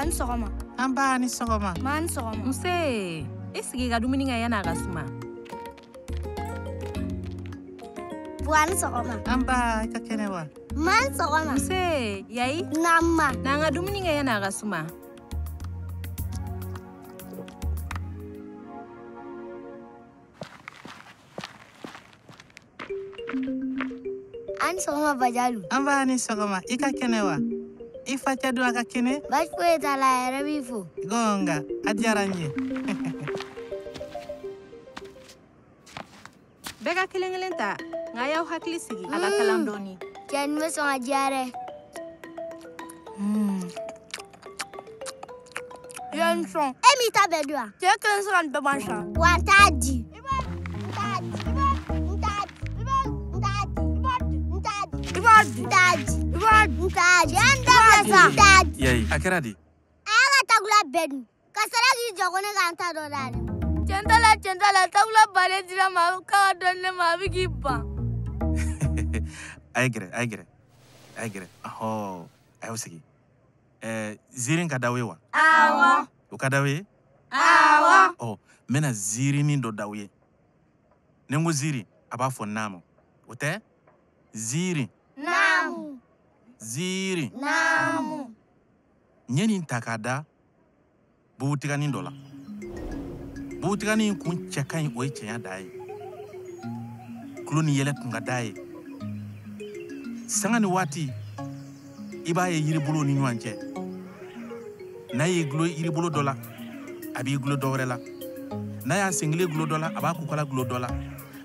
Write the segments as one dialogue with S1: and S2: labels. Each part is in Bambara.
S1: Fa ni sɔgɔma.
S2: An ba ni sɔgɔma.
S1: Ma ni sɔgɔma.
S3: Nse, i sigi ka dumuni kɛ yan'a ka suma.
S4: Buwa ni sɔgɔma.
S2: An ba, i ka kɛnɛ wa?
S4: Ma ni sɔgɔma.
S3: Nse, Yayi.
S4: Naamu ma.
S3: N'an ka dumuni kɛ yan'a ka suma.
S4: An ni sɔgɔma Bajalu.
S2: An ba ni sɔgɔma. I ka kɛnɛ wa? I facɛ dun a ka kɛnɛ?
S4: Baasi foyi t'a la, a yɛrɛ b'i fo.
S2: Gonga, a diyara n ye.
S3: Bɛɛ ka kelen kelen ta, nka a y'aw hakili sigi a ka kalan dɔɔni.
S4: Cɛ nin bɛ sɔn ka diya dɛ.
S1: I ye n sɔn.
S4: E m'i ta bɛɛ dun wa?
S1: Cɛ kelen se ka nin bɛɛ ban sa.
S4: Wa n t'a di. N t'a di. N t'a di. N t'a di. N t'a di.
S1: I b'a di.
S4: N t'a di.
S1: I b'a di.
S4: N t'a di. Cɛ n dabila sa. N t'a di.
S2: Yayi, a kɛra di?
S4: A y'a ka takula bɛɛ dun. Ka sɔrɔ k'i jɔ ko ne k'an ta dɔ d'ale ma.
S1: Cɛn t'a la, cɛn t'a la, takula baden dira ma k'a ka dɔ di ne ma, a bɛ k'i ban.
S2: A ye gɛrɛ, a ye gɛrɛ, a ye gɛrɛ. Ɔhɔ, a y'aw sigi. Ziiri ka d'aw ye wa?
S1: Awɔ.
S2: O ka d'aw ye?
S1: Awɔ.
S2: Ɔ, n bɛna ziirinin dɔ d'aw ye. Ni n ko ziiri, a b'a fɔ naamu. O tɛ? Ziiri.
S4: Naamu.
S2: Ziiri.
S4: Naamu.
S2: N ye nin ta k'a da bubutiganin dɔ la. Bubutiganin kun cɛ ka ɲi, o ye cɛɲa dan ye. Kulo ni yɛlɛ tun ka d'a ye. Sanga ni waati, i b'a ye yiribolow ni ɲɔgɔn cɛ. N'a y'i gulo yiribolo dɔ la, a b'i gulo dɔ wɛrɛ la. N'a y'a sen kelen gulo dɔ la, a b'a kukala gulo dɔ la.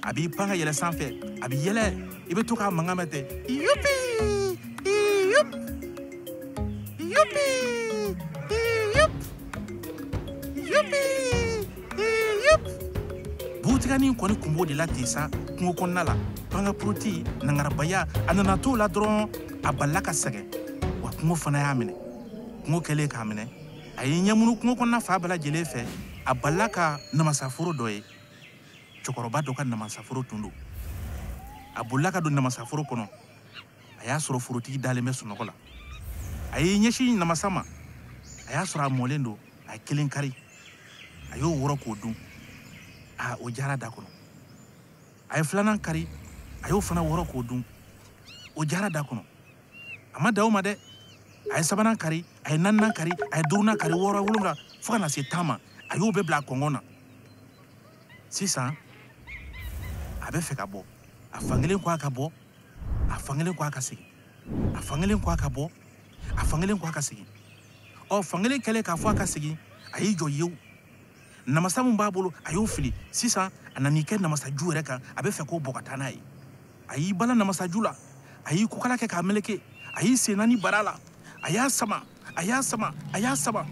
S2: A b'i pan ka yɛlɛ sanfɛ, a b'i yɛlɛ, i bɛ to k'a mankan mɛn ten. Yupi! Yup! Yupi! Yup! Yupi! Yup! Bubutiganin kɔni kun b'o de la ten sa kungo kɔnɔna la. Panga puruti, nangarabaya, a nana t'o la dɔrɔn, a balila ka sɛgɛn. Wa kungo fana y'a minɛ. Kungo kɛlen k'a minɛ, a y'i ɲɛmunu kungo kɔnɔna fan bɛɛ lajɛlen fɛ, a balila ka namasaforo dɔ ye. Cɛkɔrɔba dɔ ka namasaforo tun don. A bolila ka don namasaforo kɔnɔ. A y'a sɔrɔ forotigi dalen bɛ sunɔgɔ la. A y'i ɲɛsin namasa ma. A y'a sɔrɔ a mɔlen don, a ye kelen kari. A y'o wɔrɔ k'o dun. Aa, o diyara da kɔnɔ. A ye filanan kari, a y'o fana wɔrɔ k'o dun. O diyara da kɔnɔ. A ma dan o ma dɛ. A ye sabanan kari, a ye naaninan kari, a ye duurunan kari, wɔɔrɔ, wolonwula, fo ka na se 10 ma. A y'o bɛɛ bila a kɔngɔn na. Sisan, a bɛ fɛ ka bɔ. A fankelen ko a ka bɔ, a fankelen ko a ka segin. A fankelen ko a ka bɔ, a fankelen ko a ka segin. Ɔ, fankelen kɛlen k'a fɔ a ka segin, a y'i jɔ yewu. Namasa min b'a bolo, a y'o fili. Sisan, a nan'i kɛ namasaju yɛrɛ kan, a bɛ fɛ k'o bɔ ka taa n'a ye. A y'i bala namasaju la, a y'i kukala kɛ k'a meleke, a y'i sen naani bara la, a y'a sama, a y'a sama, a y'a sama.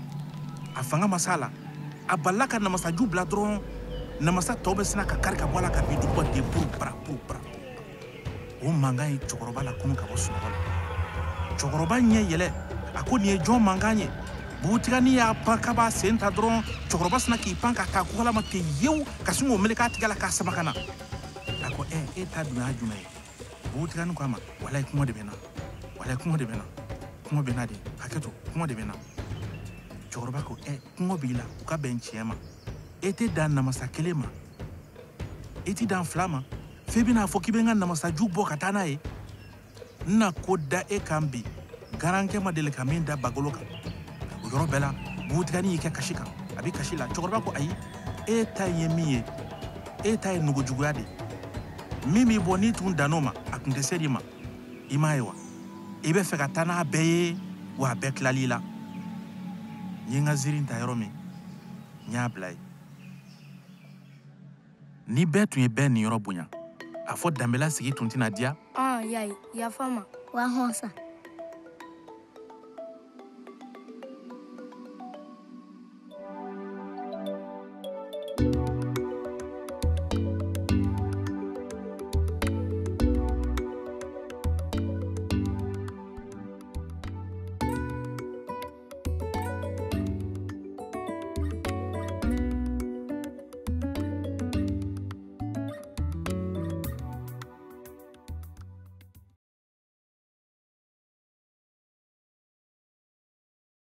S2: A fanga ma s'a la. A balila ka namasaju bila dɔrɔn, namasa tɔw bɛ sina ka kari ka bɔ a la ka bin duguma ten, puru para, puru para. O mankan ye cɛkɔrɔba lakunu ka bɔ sunɔgɔ la. Cɛkɔrɔba ɲɛ yɛlɛ, a ko nin ye jɔn mankan ye? Bubutiganin y'a pan k'a b'a sen ta dɔrɔn, cɛkɔrɔba sina k'i pan ka taa kukala ma ten yewu, ka sin k'o meleke a tigɛ la k'a sama ka na. A ko, ɛ, e ta dun y'a jumɛn ye? Bubutiganin ko a ma, walayi kɔngɔ de bɛ n na. Walayi kɔngɔ de bɛ n na. Kɔngɔ bɛ n na de, hakɛ to, kɔngɔ de bɛ n na. Cɛkɔrɔba ko, ɛ, kɔngɔ b'i la, o ka bɛn tiɲɛ ma. E tɛ dan namasa kelen ma. E tɛ dan fila ma. F'e bɛna fɔ k'i bɛ n ka namasaju bɔ ka taa n'a ye. N na ko da e kan bi, garankɛ ma deli ka min da bagolo kan. O yɔrɔ bɛɛ la, bubutiganin y'i kɛ kasi kan. A bɛ kasi la. Cɛkɔrɔba ko, ayi, e ta ye min ye, e ta ye nugujuguya de ye. Min b'i bɔ n'i tun dann'o ma, a tun tɛ se i ma. I m'a ye wa? I bɛ fɛ ka taa n'a bɛɛ ye, wa a bɛɛ tilal'i la. N ye n ka ziiri ta yɔrɔ min, n y'a bila yen. Ni bɛɛ tun ye bɛɛ niyɔrɔ bonya, a fɔ danbela sigi tun tɛna diya.
S1: Yayi, yafa ma.
S4: Wa hɔn sa.